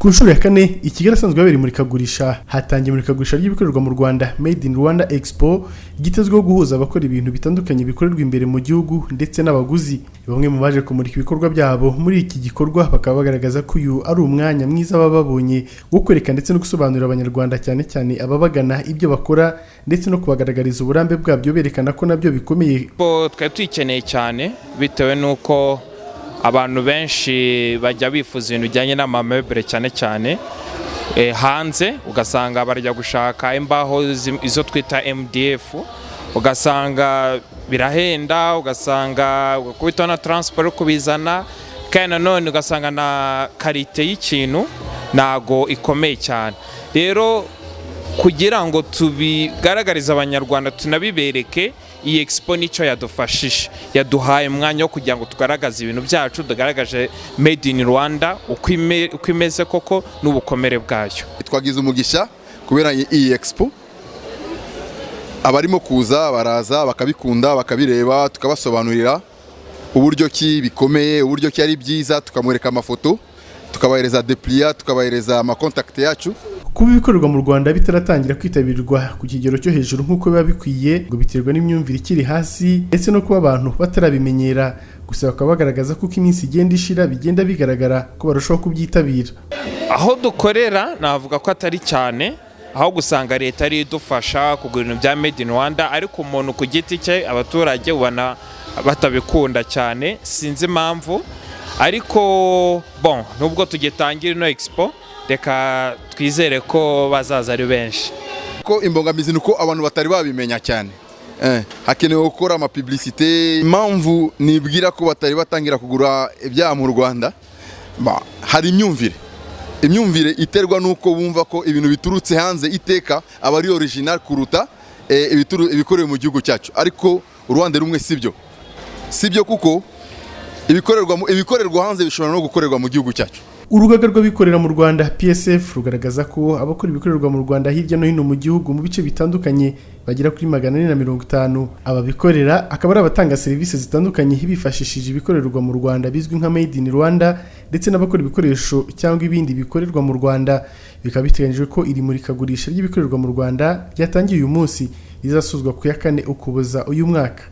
Ku nshuro ya kane i Kigali asanzwe habera imurikagurisha, hatangiye imurikagurisha ry'ibikorerwa mu Rwanda, Made in Rwanda Expo, ryitezweho guhuza abakora ibintu bitandukanye bikorerwa imbere mu gihugu ndetse n'abaguzi. Bamwe mu baje kumurika ibikorwa byabo muri iki gikorwa bakaba bagaragaza ko uyu ari umwanya mwiza baba babonye wo kwereka ndetse no gusobanurira Abanyarwanda, cyane cyane ababagana, ibyo bakora ndetse no kubagaragariza uburambe bwabyo, berekana ko nabyo bikomeye. Expo twari tuyikeneye cyane bitewe n'uko abantu benshi bajya bifuza ibintu bijyanye n'ama meubles, cyane cyane hanze ugasanga barajya gushaka imbaho izo twita MDF, ugasanga birahenda, ugasanga ugakubitaho na transport yo kubizana, kandi nanone ugasanga na qualité y'ikintu ntago ikomeye cyane. Rero kugira ngo tubigaragarize Abanyarwanda, tunabibereke, iyi expo nicyo yadufashije. Yaduhaye umwanya wo kugira ngo tugaragaze ibintu byacu, tugaragaje Made in Rwanda uko imeze koko n'ubukomere bwayo. Twagize umugisha kubera iyi expo. Abarimo kuza baraza bakabikunda, bakabireba, tukabasobanurira uburyo ki bikomeye, uburyo ki ari byiza, tukamwereka amafoto, tukabahereza dépliant, tukabahereza ama contacts yacu. Kuba ibikorerwa mu Rwanda bitaratangira kwitabirwa ku kigero cyo hejuru nk'uko biba bikwiye ngo biterwa n'imyumvire ikiri hasi ndetse no kuba abantu batarabimenyera. Gusa bakaba bagaragaza ko uko iminsi igenda ishira bigenda bigaragara ko barushaho kubyitabira. Aho dukorera navuga ko atari cyane, aho gusanga leta ari idufasha kugura ibintu bya Made in Rwanda, ariko umuntu ku giti cye, abaturage ubona batabikunda cyane, sinzi impamvu. Ariko bon, nubwo tugitangira ino expo, reka twizere ko bazaza ari benshi. Ko imbogamizi ni uko abantu batari babimenya cyane. Hakenewe gukora ama publicité. Impamvu nibwira ko batari batangira kugura ibyaha mu Rwanda, hari imyumvire iterwa n'uko bumva ko ibintu biturutse hanze iteka aba ari original kuruta ibikorewe mu gihugu cyacu. Ariko uruhande rumwe sibyo, kuko ibikorerwa hanze bishobora no gukorerwa mu gihugu cyacu. Urugaga rw'abikorera mu Rwanda, PSF, rugaragaza ko abakora ibikorerwa mu Rwanda hirya no hino mu gihugu mu bice bitandukanye bagera kuri 450. Ababikorera akaba ari abatanga serivisi zitandukanye bifashishije ibikorerwa mu Rwanda bizwi nka Made in Rwanda, ndetse n'abakora ibikoresho cyangwa ibindi bikorerwa mu Rwanda. Bikaba biteganyijwe ko iri murikagurisha ry'ibikorerwa mu Rwanda ryatangiye uyu munsi rizasozwa ku ya 4 Ukuboza uyu mwaka.